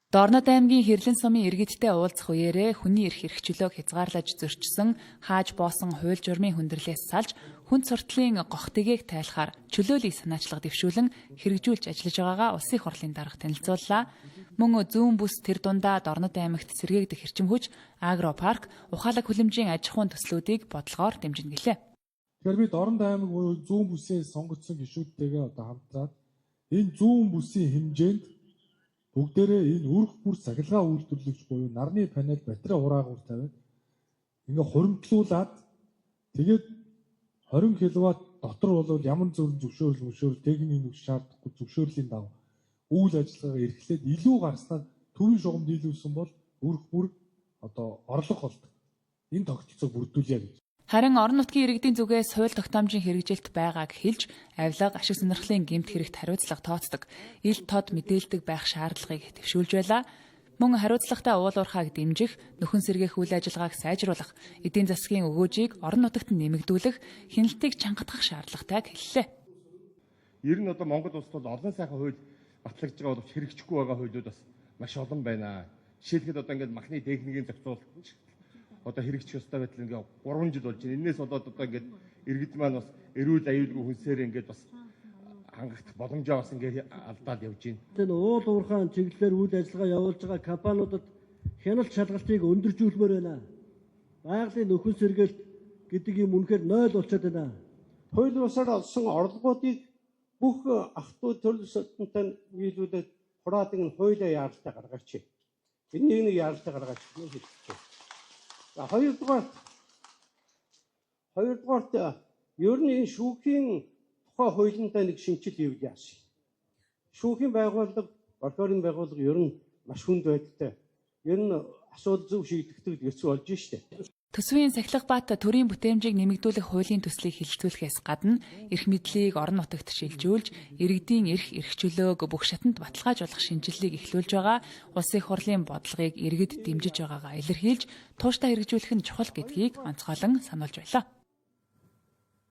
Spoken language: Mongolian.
Дорнод аймгийн Хэрлэн сумын иргэдтэй уулзах үеэрээ хүний эрх эрх чөлөөг хязгаарлаж зөрчсөн, хааж боосон хууль журмын хүндрэлээс салж хүнд суртлын гох тэгээг тайлахаар чөлөөлийг санаачлага дэвшүүлэн хэрэгжүүлж ажиллаж байгаагаа Улсын их хурлын дарга танилцууллаа. Мөн зүүн бүс тэр дундаа Дорнод аймагт сэргээгдэх эрчим хүч, агро парк, ухаалаг хүлэмжийн аж ахуйн төслүүдийг бодлогоор дэмжинэ гэлээ. Тэгэхээр би Дорнод аймаг буюу зүүн бүсээ сонгогдсон гишүүдтэйгээ одоо хамтраад энэ зүүн бүсийн хэмжээнд бүгдээрээ энэ өрх бүр цахилгаан үйлдвэрлэгч буюу нарны панел, батарей хураагуур тавиад ингээ хуримтлуулад, тэгээд 20 кВт дотор бол ямар зүрх зөвшөөрөл мөшөөрөл техникийн нөхцөл шаардахгүй зөвшөөрлийн дагуу үйл ажиллагаагаа эрхлээд илүү гарснаар төвийн шугам дийлүүлсэн бол өрх бүр одоо орлого болдог. Энэ тогтолцоог бүрдүүлье гэж. Харин орон нутгийн иргэдийн зүгээс хууль тогтоомжийн хэрэгжилт байгааг хэлж, авилга, ашиг сонирхлын гэмт хэрэгт хариуцлага тооцдог, ил тод мэдээлдэг байх шаардлагыг дэвшүүлж байлаа. Мөн хариуцлагатай уул уурхайг дэмжих, нөхөн сэргээх үйл ажиллагааг сайжруулах, эдийн засгийн өгөөжийг орон нутагт нэмэгдүүлэх, хяналтыг чангатгах шаардлагатайг хэллээ. Ер нь одоо Монгол улсад бол олон сайхан хууль батлагдж байгаа боловч хэрэгжихгүй байгаа хуулиуд бас маш олон байна. Жишээлбэл, одоо ингээд махны техникийн зохицуулалт одоо хэрэгжих ёстой байтал ингээ 3 жил болж байна. Энээс болоод одоо ингээд иргэд маань бас эрүүл аюулгүй хүнсээр ингээд бас хангах боломжоо бас ингээ алдаад явж байна. Энэ уул уурхайн чиглэлээр үйл ажиллагаа явуулж байгаа компаниудад хяналт шалгалтыг өндөржүүлмээр байна. Байгалийн нөхөн сэргээлт гэдэг юм үнэхээр 0 болчиход байна. Хууль бусаар олсон орлогоодыг бүх ах トゥ төрөл содонтой нийлүүлээд хураадаг нь хуулиа яаралтай гаргаач. Энийг нэг яаралтай гаргаач гэж хэлж. За, хоёрдугаарт ер нь энэ шүүхийн тухай хуулиндаа нэг шинэчлэл хийвэл яасан. Шүүхийн байгууллага, прокурорын байгууллага ер нь маш хүнд байдалтай. Ер нь асуудал зөв шийдэгдэг хэцүү болж штэ. Төсвийн сахилга бат төрийн бүтээмжийг нэмэгдүүлэх хуулийн төслийг хэлэлцүүлэхээс гадна эрх мэдлийг орон нутагт шилжүүлж, иргэдийн эрх эрх чөлөөг бүх шатанд баталгаажуулах шинэчлэлийг эхлүүлж байгаа Улсын их хурлын бодлогыг иргэд дэмжиж байгаагаа илэрхийлж, тууштай хэрэгжүүлэх нь чухал гэдгийг онцгойлон сануулж байлаа.